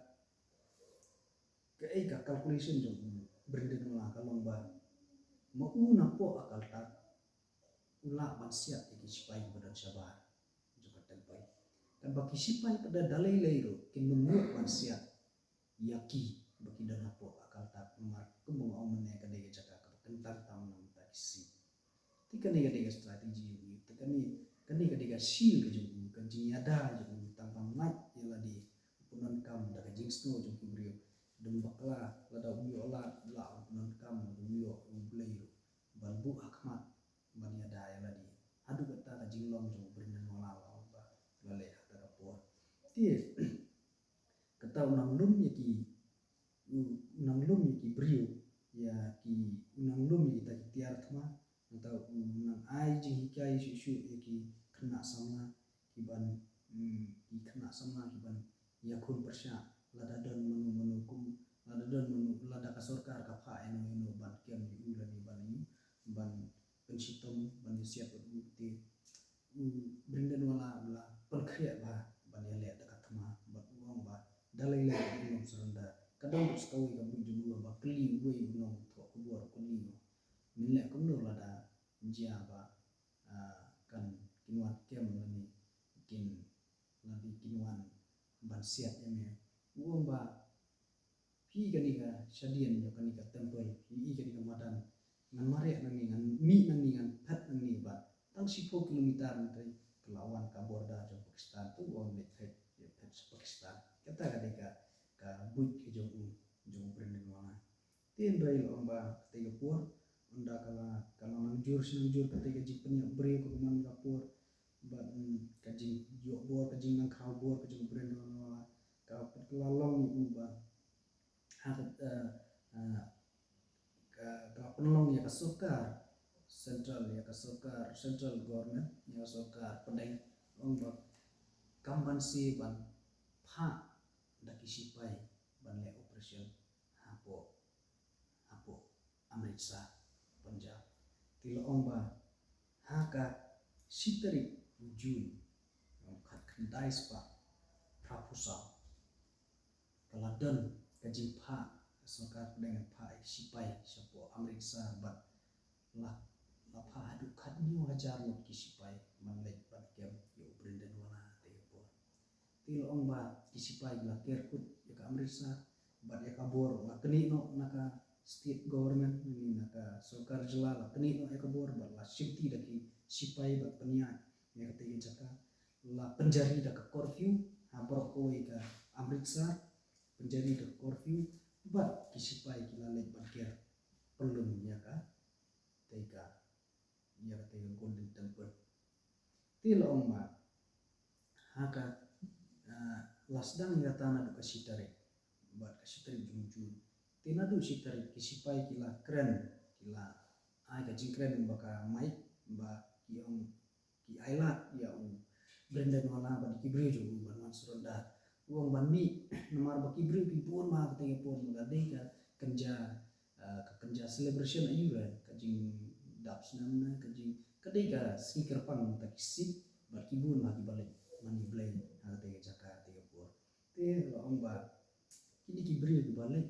kaei ka calculation jong u Bhrindanwala ka long ba ma u napoh Akaltak u lah ban siat ïa ki sipai kiba don shabar jong ka temple. Katba ki sipai pat da da lei lei ruh kin ym nud ban siat ïa ki ba ki don hapoh Akaltak, namar kumba nga ong mynne ka dei ka jaka kaba kyntang tam na bynta ki Sikh. Te kane ka dei ka strategy jong u, te kane, kane ka dei ka shield ka jong u, ka jingïada jong u, tang ban ngeit ïa lade, u pyndonkam da ka jingsngew jong ki briew. Dang bakla, lada u ïoh lad, la u pyndonkam, u ïoh u Blei ruh ban buh ha khmat ban ïada ïa lade. Haduh kata ka jinglong jong u Bhrindanwala la ong ba la leh ha kata ka por. Te kata u nang lum ïa ki, u nang lum ïa ki briew, ïa ki, u nang lum ïa kita ki tiar thma, nangta u nang ai jinghikai shuh shuh ïa ki khynnah samla kiban, mm, ki khynnah samla kiban ïakhun pyrshah, lada don mano mano kum, lada don mano, lada ka sorkar ka phah ïano ïano ban kem ïa u lane ban ïa u, ban pynshitom, ban ïasiat bad u, te u Bhrindanwala u la pynkhreh bha ban ïaleh da ka thma, bad u ong ba da lei lei u nym surrender. Ka don ruh sa kawei ka buit jong u ba kylli uwei u nongthoh khubor, kylli u, men leh kumno lada jia ba, ah, kan kin wan kem lane kin, lane kin wan ban siat ïa me. U ong ba phi, kane ka shadien jong kane ka temple, phi, kane ka madan, ngan mareh nangne, ngan mih nangne, ngan phet nangne, bad tang shiphew kilometer hynrei ka la wan ka border jong Pakistan, te u ong leit phet, leit phet sha Pakistan. Kata ka dei ka, ka buit ka jong u, jong u Bhrindanwala. Te hynrei la ong ba katei ka por, ynda ka la, ka la nang jur shi nang jur katei ka jingpynïap briew ka man ka por, bad, mm, ka jingïoh bor, ka jingnang khaw bor ka jong u Bhrindanwala, ka, ka la long ïa u ba ha ka, eh, eh, ka, ka la pynlong ïa ka sorkar central, ïa ka sorkar central government, ïa ka sorkar pdeng, ong ba kam ban sa ban phah da ki sipai ban leh operation hapoh, hapoh Amritsar, Punjab. Te la ong ba ha ka shi tarik u June, khatkhyndai spah phraphew saw, ka la don ka jingphah, ka sorkar pdeng phah ïa ki sipai shapoh Amritsar, bad la, la phah haduh khathynñiew hajar ngut ki sipai ban leit ban kem ïa u Bhrindanwala ha katei ka por. Te la ong ba ki sipai ki la ker kut ïa ka Amritsar, bad ïa ka bor la knieh noh na ka state government, ne na ka sorkar jylla la knieh noh ïa ka bor, bad la shimti da ki sipai bad pynïaid ïa katei ka jaka. La pynjari da ka curfew ha baroh kawei ka Amritsar, pynjari da ka curfew, bad ki sipai ki la leit ban ker pynlong ïa katei ka, ïa katei ka Golden Temple. Te la ong ba ha ka, ah, la sdang ïa kata naduh ka shi tarik, bad ka shi tarik jong u June. Te naduh shi tarik ki sipai ki la kren, ki la ai ka jingkren ba ka mike, ba ki ong ki ai lad ïa u Bhrindanwala bad ki briew jong u ban wan surrender. U ong ban mih, namar ba ki briew ki bun bha ha katei ka por, ba ka dei ka kynja, ah, ka kynja celebration aïu re, ka jingdap snem ne, ka jing, ka dei ka sngi kyrpang na ka bynta ki Sikh, bad ki bun bha kiba leit mane Blei ha katei ka jaka, ha katei ka por. Te la ong ba kine ki briew kiba leit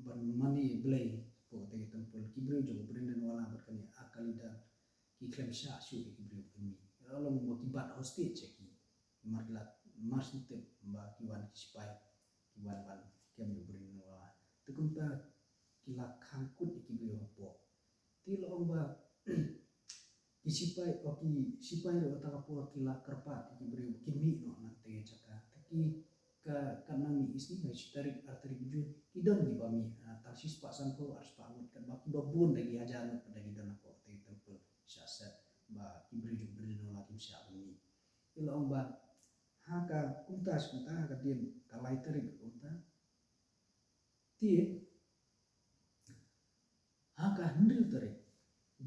ban mane Blei hapoh katei ka temple, ki briew jong u Bhrindanwala bad kane Akali Dal, ki khlem shah shuh ïa ki briew kine. La long ba ki bat hostage ïa ki. Namar ki la, Mar shu tip ba ki wan ki sipai, ki wan ban kem ïa u Brendan Wala. Te kumta ki la khang kut ïa ki briew hapoh. Te la ong ba ki sipai, o ki sipai ruh ha kata ka por ki la kyrpad ïa ki briew ba kin mih noh na kata ka jaka. Te ki ka, ka nang mih isni ha shi tarik, ar tarik Jun, ki don kiba mih, ah, tang shispah sanphew, arspah ngut, katba kiba bun da ki hajar ngut da ki don hapoh kata ka temple. Shah set ba ki briew jong u Brendan Wala kim shah ban mih. Te la ong ba ha ka kumta shi kumta, ha ka dien ka lai tarik kumta. Te ha ka hynriew tarik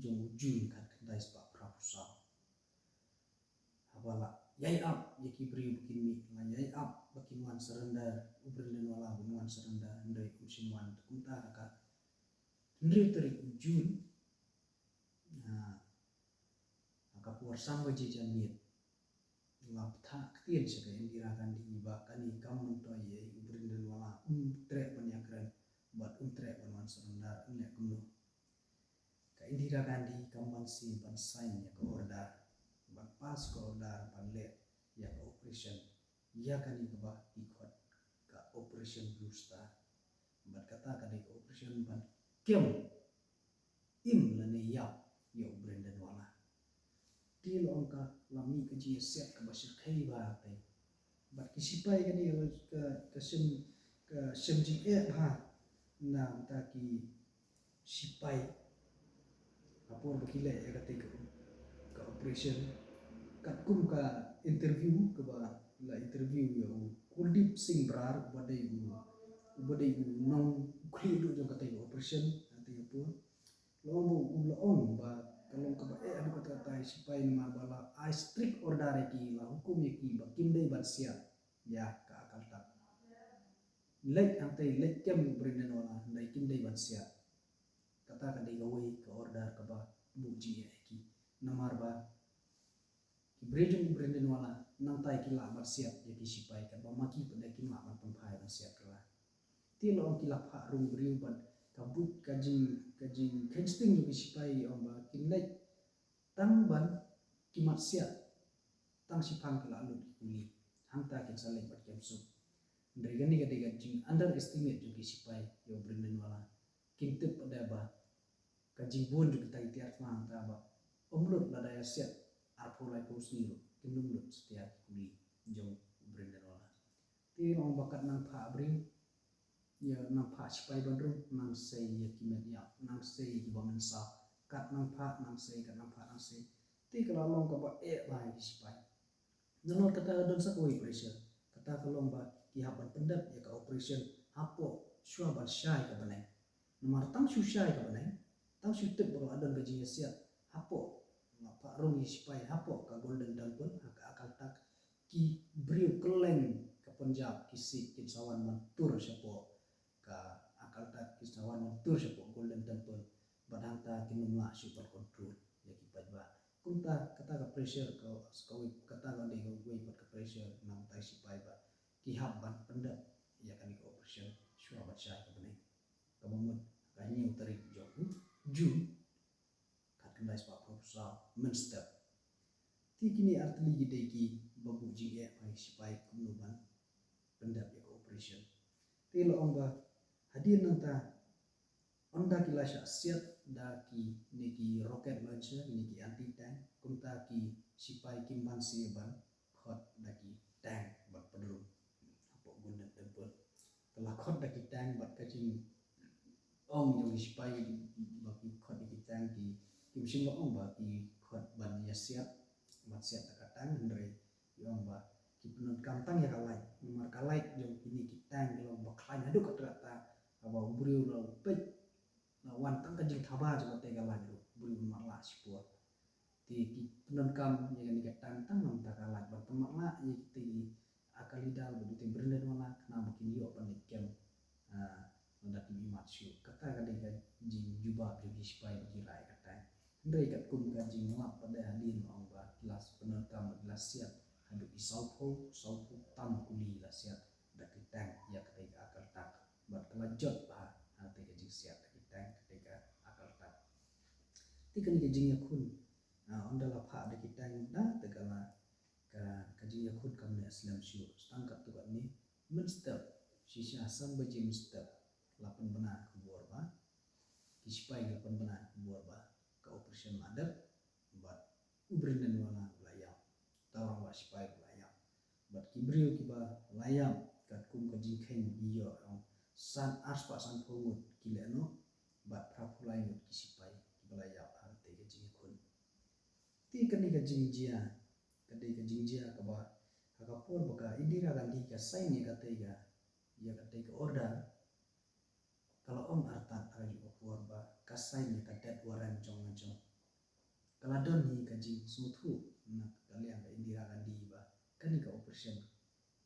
jong u June khatkhyndai spah phraphew saw, haba la ïai ap ïa ki briew ba kin mih, la ïai ap ba kin wan surrender, u Brendan Wala ba un wan surrender, hynrei um shym wan. Te kumta ha ka hynriew tarik u June, ah, ha ka por san baje janmiet, la phah ktien sha ka Indira Gandhi ba kane kam myntoi ïa u Brendan Wala, um treh ban ïakren bad um treh ban wan surrender. Ym leh kumno. Ka Indira Gandhi kam banse ban sign ïa ka order, ban pass ka order ban leh ïa ka operation ïa kane kaba ki khot ka Operation Blue Star. Bad kata ka dei ka operation ban kem im lane ïap ïa u Brendan Wala. Te la ong ka la mih ka jingïasiat kaba shyrkhei bha te. Bad ki sipai kane ka, ka shem, ka shem jingeh bha na bynta ki sipai ha por ba ki leh ïa kata ka, ka operation. Katkum ka interview kaba la interview ïa u Kuldeep Singh Brar, uba dei u, uba dei u nong, u khlieh duh jong kata ka operation, kata ka por. La ong ba u la ong ba ka long kaba eh haduh katta katta ïa ki sipai namar ba la ai strict order ïa ki, la hukum ïa ki ba kim dei ban siat ïa ka Akal Takht. Leit hangtei, leit kem ïa u Brendan Wala, hynrei kim dei ban siat. Kata ka dei kawei ka order kaba buh jingeh ïa ki. Namar ba ki briew jong u Brendan Wala nangta ki lah ban siat ïa ki sipai, katba ma ki pat de kim lah ban pynphai ban siat kylla. Te la ong ki la phah rung briew bad ka buit, ka jing, ka jingkheiñ sting jong ki sipai ong ba kin leit tang ban ki mat siat, tang shiphang ki la lut ki kuli. Hangta kin sa leit bad kem suk. Hynrei kane ka dei ka jing underestimate jong ki sipai ïa u Brendan Wala. Kim tip pat de ba ka jingbun jong kita ki tiar thma hangta ba ym lut lada ïa siat arphew laiphew sngi ruh, kim lut satia ki kuli jong u Brendan Wala. Te la ong ba kat nang phah briew, ïa nang phah sipai ban rung, nang sei ïa ki met ïap, nang sei ïa ki bym mynsaw, kat nang phah nang sei, kat nang phah nang sei. Te ka la long kaba eh bha ïa ki sipai. Nalor kata ka don sa kawei pressure. Kata ka long ba ki hap ban pyndep ïa ka operation hapoh shuwa ban shai ka bneng. Namar tang shu shai ka bneng, tang shu tip ba ka la don ka jingïasiat hapoh, nga phah rung ïa ki sipai hapoh ka Golden Temple ha ka Akal Takht, ki briew kylleng ka Punjab, ki Sikh kin sa wan ban tur shapoh ka Akal Takht, kin sa wan ban tur shapoh Golden Temple. Bad hangta kin ym lah shuh ban control ïa ki paidbah. Kumta kata ka pressure ka, kawei, kata ka dei kawei pat ka pressure na bynta ki sipai ba ki hap ban pyndep ïa kane ka operation shuwa ban shai ka bneng. Kaba mut ka hynñiew tarik jong u June, khatkhyndai spah phraphew saw mynstep. Te kine artylli ki dei kiba buh jingeh ha ki sipai kumno ban pyndep ïa ka operation. Te la ong ba hadien nangta, ynda ki la shah siat da kine ki rocket launcher, kine ki anti tank, kumta ki sipai kim banse ban khot da ki tank ban pynrung hapoh Golden Temple. Te la khot da ki tank bad ka jingong jong ki sipai ba ki khot da ki tank, ki, kim shym la ong ba ki khot ban ïa siat, ban siat da ka tank, hynrei ki ong ba ki pyndonkam tang ïa ka light. Namar ka light jong kine ki tank ki long ba khlaiñ haduh katta katta, haba u briew la peit, la wan tang ka jingthaba jong kata ka light ruh, u briew un matlah shipor. Te ki pyndonkam ïa kane ka tank tang namar ka light ban pynmatlah ïa kita ki Akali Dal bad ïa uta u Brendan Wala, khnang ba kin ïoh ban leit kem, ah, lada kim ïoh mat shuh. Kata ka dei ka jingjubab jong ki sipai ba ki rah ïa ka tank. Hynrei katkum ka jinglap pat de hadien, ong ba ki la pyndonkam bad ki la siat haduh ki sawphew, sawphew tam kuli la siat da ki tank ïa kata ka Akal Takht. Bad ka la jot bha ha kata ka jingsiat da ki tank kata ka Akal Takht. Te kane ka jingïakhun, ah, ynda la phah da ki tank, da te ka la, ka, ka jingïakhun kam neh slem shuh. Tang katto katne mynstep, shisha san baje mynstep, la pynbna ka khubor ba, ki sipai la pynbna ka khubor ba ka operation la dep, bad u Brendan Wala u la ïap, uta u rangbah sipai u la ïap. Bad ki briew kiba la ïap katkum ka jingkheiñ ki ïoh, em, san, arspah sanphew ngut ki lehnoh, bad phraphew lai ngut ki sipai kiba la ïap ha katei ka jingïakhun. Te kane ka jingjia ka dei ka jingjia kaba, ha ka por ba ka Indira Gandhi ka sign ïa katei ka, ïa katei ka order, ka la ong artat ha kajuh ka por ba ka sign ïa ka death warrant jong nga jong. Ka la don hi ka jingsngewthuh na ka liang ka Indira Gandhi ba kane ka operation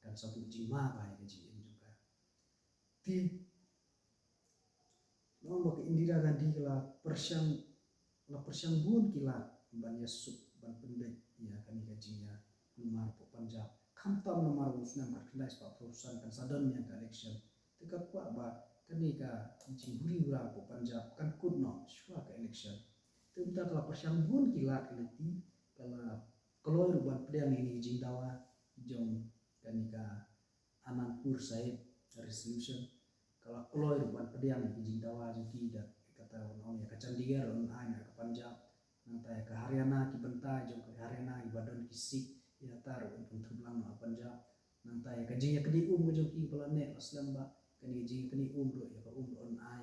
kan sa buh jingma bha ïa ka jingim jong ka. Te, la ong ba ka Indira Gandhi ka la pyrshang, la pyrshang bun ki lad ban ïasuk, ban pynbeit ïa kane ka jingïakhun hapoh Punjab. Khamtam namar u snem khatkhyndai spah phraphew san kan sa don ïa ka election. Te ka kwah ba kane ka jinghuri hura hapoh Punjab kan kut noh shuwa ka election. Te mynta ka la pyrshang bun ki lad ki lynti, ka la kloi ruh ban pdiang ïa kane ka jingdawa jong kane ka Anandpur Sahib resolution. Ka la kloi ruh ban pdiang ïa ka jingdawa jong ki, da kata ban ong ïa ka Chandigarh un ai na ka Punjab, nangta ïa ka Haryana, ki bynta jong ka Haryana kiba don ki Sikh, ïa kata ruh un pynthup lang na ka Punjab. Nangta ïa ka jingïaknieh um ka jong ki ba la neh la slem, ba kane ka jingïaknieh um ruh, ïa ka um ruh un ai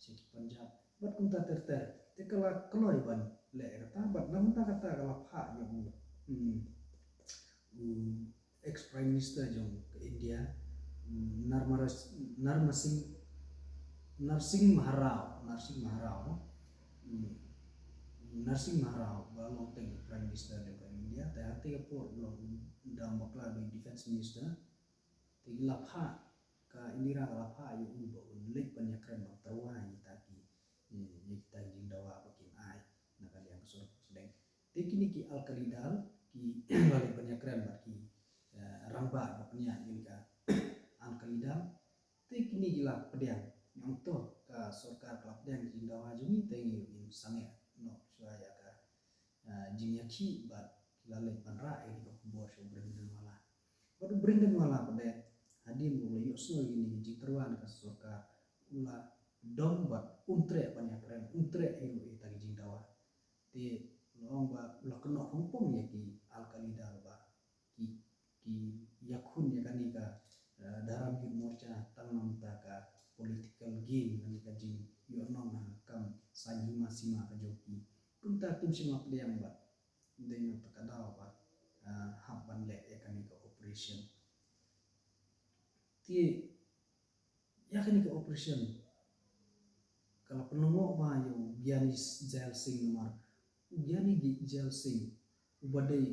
sha ki Punjab. Bad kumta ter ter. Te ka la kloi ban leh ïa kata, bad na bynta kata ka la phah ïa u, hmm, u ex Prime Minister jong ka India, hmm, Narmara-, Narmasing, Narsing Maharao, Narsing Maharao, no? Hmm, Narsing Maharao, ba long teng Prime Minister jong ka India, te ha katei ka por u long u dang bakla u dei Defense Minister. Te ki la phah, ka Indira ka la phah ïa u ba un leit ban ïakren ban tyrwa ïa kita ki, ïa kita ki jingdawa ba kin ai na ka liang ka sorkar pdeng. Te kine ki Akali Dal ki la leit ban ïakren bad ki, eh, rangbah ba pynïaid ïa ka Akali Dal. Te kine ki la pdiang, ong to ka sorkar ka la pdiang ki jingdawa jong ngi, te ngi ngin sangeh noh shuwa ïa ka, eh, jingïakhih, bad ki la leit ban rah ïa kane ka khubor sha u Brendan Wala. Bad u Brendan Wala pat de, hadien ba u la ïohsngew ïa kine ki jingtyrwa na ka sorkar, u la dom bad um treh ban ïakren, um treh ïa ruh ïa kita ki jingdawa. Te la ong ba u la kynnoh hongpong ïa ki Akali Dal ba ki, ki ïakhun ïa kane ka, eh, Dharam Youth Morcha tang namar ka political game, kane ka jingïohnong ha ka kam saiñ hima sima ka jong ki. Kumta kim shym la pdiang bad dei na kata ka daw ba, ah, hap ban leh ïa kane ka operation. Te ïa kane ka operation ka la pynlyngngoh bha ïa u Gyani Zail Singh, namar u Gyani Zail Singh uba dei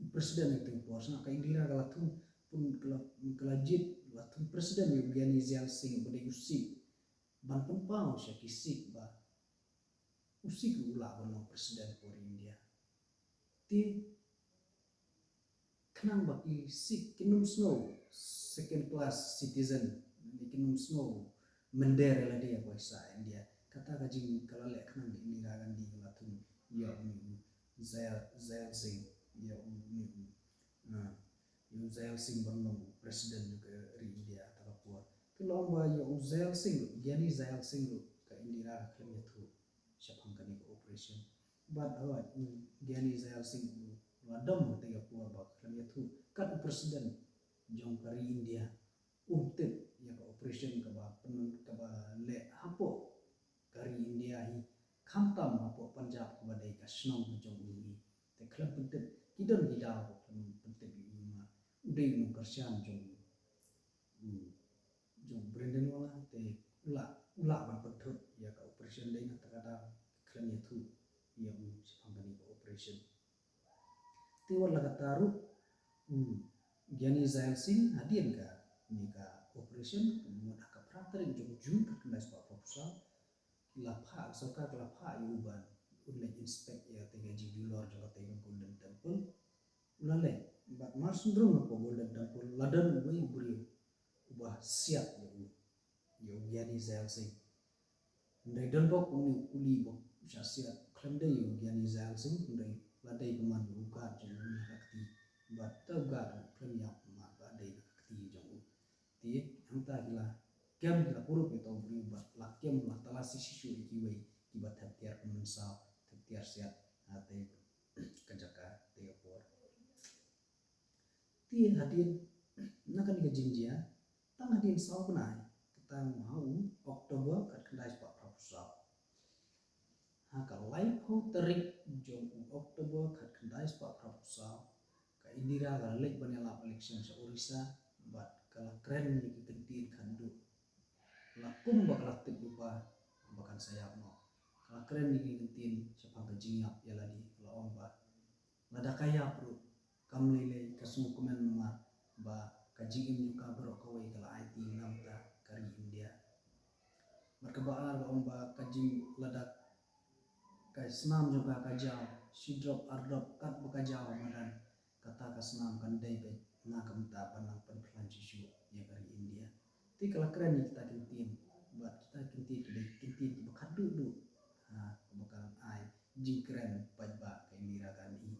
u president ha katei ka por, sngap ka Indira ka la thung, pun ka la, ka la jied, la thung president ïa u Gyani Zail Singh uba dei u Sikh, ban pynpaw sha ki Sikh ba u Sikh u lah ban long president for India. Te khnang ba ki Sikh kin ym sngew second class citizen, kin ym sngew mynder ïa lade ïa ka pisa India. Kata ka jing ka la leh khnang ka Indira Gandhi ka la thung ïa u Zail, Zail Singh, ïa u, ïa u, ah, ïa u Zail Singh ban long president jong ka ri India ha kata ka por. Te la ong ba ïa u Zail Singh ruh, Gyani Zail Singh ruh ka Indira ka khlem ïathuh shaphang kane ka operation. Bad hooid, u Gyani Zail Singh u la dom ha katei ka por ba khlem ïathuh, kat u president jong ka ri India um tip ïa ka operation kaba pyn-, kaba leh hapoh ka ri India hi, khamtam hapoh Punjab kaba dei ka shnong ka jong u hi. Te khlem pyntip, ki don ki daw ba khlem pyntip ïa u, namar u dei u nongkyrshan jong u, jong u Brendan Wala, te u lah, u lah ban pynthut ïa ka operation, dei na kata ka daw khlem ïathuh ïa u shaphang kane ka operation. Te wat la kata ruh, u Gyani Zail Singh, hadien kane ka operation, ka mut ha ka phra tarik jong u June khatkhyndai spah phraphew saw, ki la phah, sorkar ka la phah ïa u ban un leit inspect ïa katei ka jingjulor jong katei ka Golden Temple. U la leit, bad mar shu rung hapoh Golden Temple, la don uwei u briew uba siat ïa u, ïa u Gyani Zail Singh. Hynrei don bok une u kuli ba u shah siat, khlem dei ïa u Gyani Zail Singh, hynrei la dei kumne ïa u guard jong u na ka kti. Bad te u guard u khlem ïap namar ba dei na ka kti jong u. Te hangta ki la kem, ki la kurup ïa uta u briew bad la kem, la talasi shisha ïa kiwei kiba thep tiar ka mynsaw, thep tiar siat, ha, te ka jaka, te ka por. Te hadien na kane ka jingjia, tang hadien saw bnai, kata ha u October khatkhyndai spah phraphew saw. Ha ka laiphew tarik jong u October khatkhyndai spah phraphew saw, ka Indira ka la leit ban ïalap election sha Orissa, bad ka la kren ïa ki kyntien khadduh. La kum ba ka la tip lypa ba kan sa ïap noh. Ka la kren ïa ki kyntien shaphang ka jingïap ïa lade, ka la ong ba lada ka ïap ruh, kam lei lei ka sngewkmen namar ba ka jingim jong ka baroh kawei ka la aiti na ka bynta ka ri India. Bad kaba ar ka ong ba ka jing lada ka snam jong ka ka jaw, shi drop ar drop katba ka jaw madan, kata ka snam kan dei beit na ka bynta ban nang pynphlan shisha ïa ka ri India. Te ka la kren ïa kita ki kyntien, bad kita ki kyntien ki dei ki kyntien kiba khadduh duh, ha, kaba kan ai jingkren paidbah ka Indira Gandhi.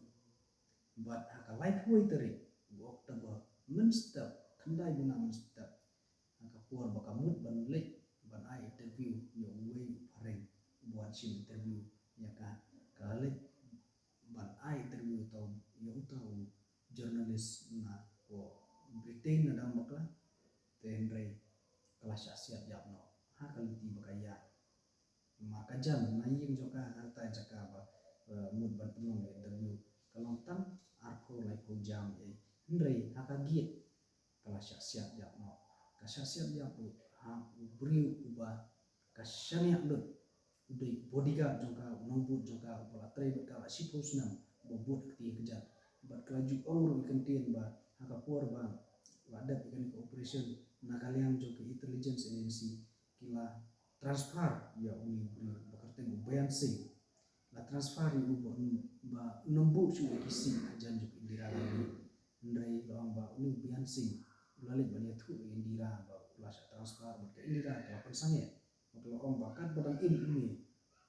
Bad ha ka laiphew tarik u October, mynstep, khyndai bnai mynstep, ha ka por ba ka mut ban leit ban ai interview ïa uwei u phareng uba wan shim interview ïa ka, ka la leit ban ai interview ïa uta u journalist na ka Britain na dang bakla, te hynrei ka la shah siat ïap noh ha ka lynti ba ka ïaid. Namar ka jan na ïing jong ka, hangta jaka ba, eh, mut ban pynlong interview, ka long tang arphew laiphew jam ei. Hynrei ha ka gate ka la shah siat ïap noh. Ka shah siat ïap ruh ha u briew uba ka shaniah lut, u dei bodyguard jong ka, u nongbud jong ka, uba la trei bad ka la shiphew snem, uba bud ha kti ha kjat. Bad ka la ju ong ruh ïa ki kyntien ba ha ka por ba la dep ïa kane ka operation, na ka liang jong ka intelligence agency ki la transfer ïa une u briew ba kyrteng u Bayan Singh. La transfer ïa u ba, ba u nongbud shuh ïa ki Singh hajan jong ka Indira Gandhi. Hynrei la ong ba une u Bayan Singh u la leit ban ïathuh ïa ka Indira ba u la shah transfer, bad ka Indira ka la pynsangeh. Bad ka la ong ba katba dang im une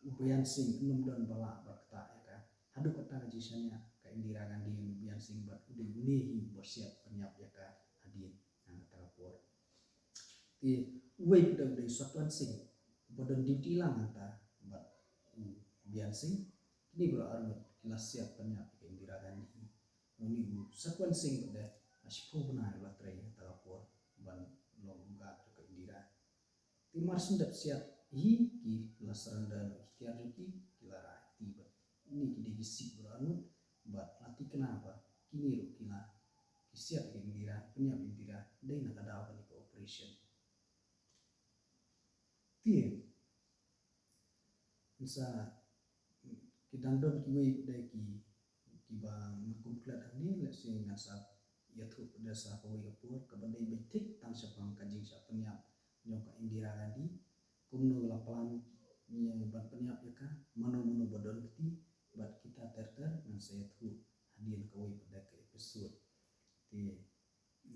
u Bayan Singh, ym don ba lah ban ktah ïa ka. Haduh katta ka jingshaniah ka Indira Gandhi ïa u Bayan Singh bad u dei une hi uba siat pynïap ïa ka hadien ha kata ka por. Te uwei pat u dei u Satwant Singh uba don duty lang hangta bad u Bayan Singh. Kine baroh arngut ki la siat pynïap ïa ka Indira Gandhi. Une u Satwant Singh pat de, ha shiphew bnai u la trei ha kata ka por ban long u guard jong ka Indira. Te mar shen dep siat hi ki la surrender noh ïa ki tiar jong ki, ki la rah ïa ki bad ine ki dei ki Sikh baroh arngut, bad la thikna ba kine ruh ki la, ki siat ïa ka Indira, pynïap ïa ka Indira dei na ka daw kane ka operation. Te ngin sa, ki dang don kiwei pat de ki, kiba ngan kum klet hangne, lehse ngan sa ïathuh pat de sa kawei ka por, kaba dei beit thik tang shaphang ka jingshah pynïap jong ka Indira Gandhi. Kumno la plan ïa ban pynïap ïa ka, mano mano ba don kti, bad kita ter ter ngan sa ïathuh hadien kawei pat de ka episode. Te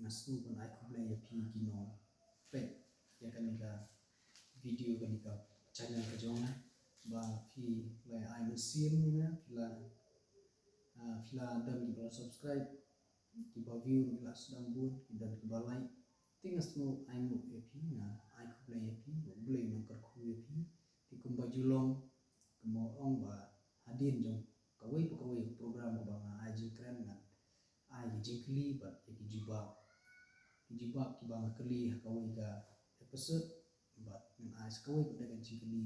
nga sngewbha ban ai khublei ïa phi ki nongpeit ïa kane ka video, kane ka channel ka jong nga, ba phi la ai mynsiem ïa nga, phi la, ah, phi la don kiba la subscribe, kiba view, ki la sdang bun, ki don kiba like. Te nga sngewbha ai nguh ïa phi, nga ai khublei ïa phi, ba U Blei un nang kyrkhu ïa phi. Te kumba ju long, kumba ong ba hadien jong kawei pa kawei ka program kaba nga ai jingkren, ngan ai ki jingkylli bad ïa ki jubab. Ki jubab kiba nga kylli ha kawei ka episode, bad ngan ai sa kawei pat de ka jingkylli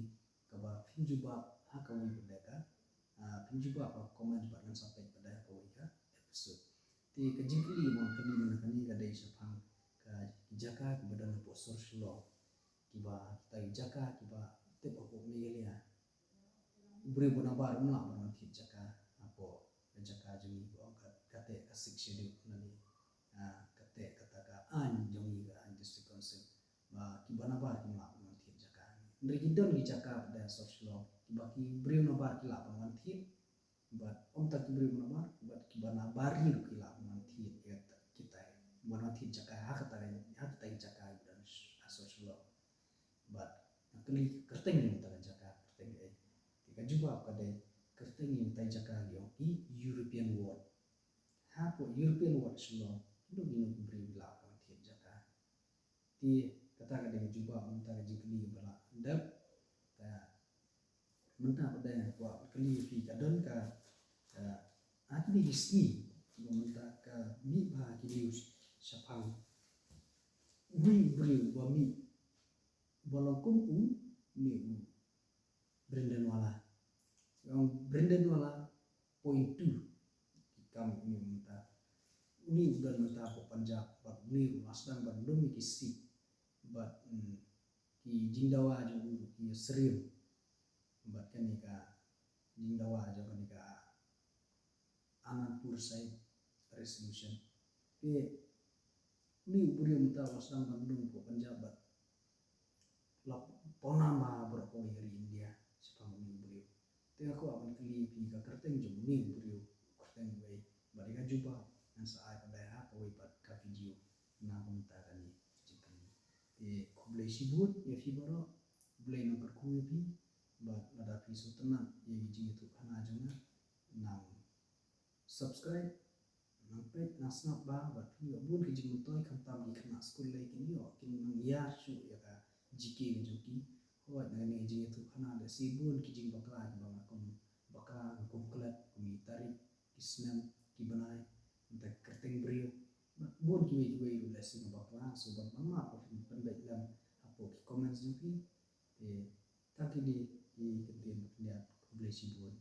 kaba phin jubab ha kawei pat de ka, ah, phin jubab ha comment, bad ngan sa peit pat de ha kawei ka episode. Te ka jingkylli ba nga kylli mynta kane ka dei shaphang ka, ki jaka kiba don hapoh sor Shillong, kiba, kita ki jaka kiba tip hapoh Meghalaya. U briew ba nabar um lah ban wan thied jaka hapoh ka jaka jong ngi, ba ong ka, kata ka Sixth Schedule lane, ah, kata, kata ka aiñ jong ngi, ka aiñ District Council, ba kiba nabar kim lah ban wan thied jaka. Hynrei ki don ki jaka pat de ha sor Shillong kiba ki briew nabar ki lah ban wan thied, bad ym tang ki briew nabar, bad kiba nabar ruh ki lah ban wan thied ïa kita, ban wan thied jaka ha kata, ha kita ki jaka kiba don ha sor Shillong. Bad nga kylli kyrteng ïa kita ki jaka, kyrteng kaei? Te ka jubab ka dei kyrteng ïa kita ki jaka ki ong ki European ward. hapoh European world Shillong, kino kino ki briew ki lah ban thied jaka. Te kata ka dei ka jubab mynta ka jingkylli ba la dep. Te mynta pat dei kwah kylli ïa phi ka don ka, ka, ha kine ki sngi ba mynta ka mih bha ki news shaphang une u briew ba mih ba long kum une u Brendan Wala. Ong Brendan Wala point two ki kam une mynta. Une u don mynta hapoh Punjab bad une u la sdang ban lum ïa ki Sikh bad, mm, ki jingdawa jong u ki ïasyriem bad kane ka jingdawa jong kane ka Anandpur Sahib Resolution. Te une u briew mynta u la sdang ban lum hapoh Punjab bad la pynbna baroh kawei ka ri India shaphang une u briew. Te nga kwah ban kylli ïa phi ka kyrteng jong une u briew, kyrteng uwei, bad ïa ka jubab ngan sa ai pat ha kawei pat ka video na ka bynta kane ka jingkylli. Te khublei shibun ïa phi baroh, U Blei un kyrkhu ïa phi, bad lada phi sngewtynnat ïa ki jingïathuhkhana jong nga, nang subscribe, nang peit, nang sngap bha, bad phin ïoh bun ki jingmyntoi, khamtam ki khynnah skul lei kin ïoh, kin nang ïar shuh ïa ka G K ka jong ki. Hooid, na kane ka jingïathuhkhana lehse bun ki jingbakla kiba nga kum bakla, nga kum klet, kum ki tarik, ki snem, ki bnai, mynta ki kyrteng briew. Bad bun kiwei kiwei ruh lehse nga bakla, so ban pan map ba phin pynbeit lem hapoh ki comments jong phi. Te tang kine ki kyntien ba pynïaid, khublei shibun.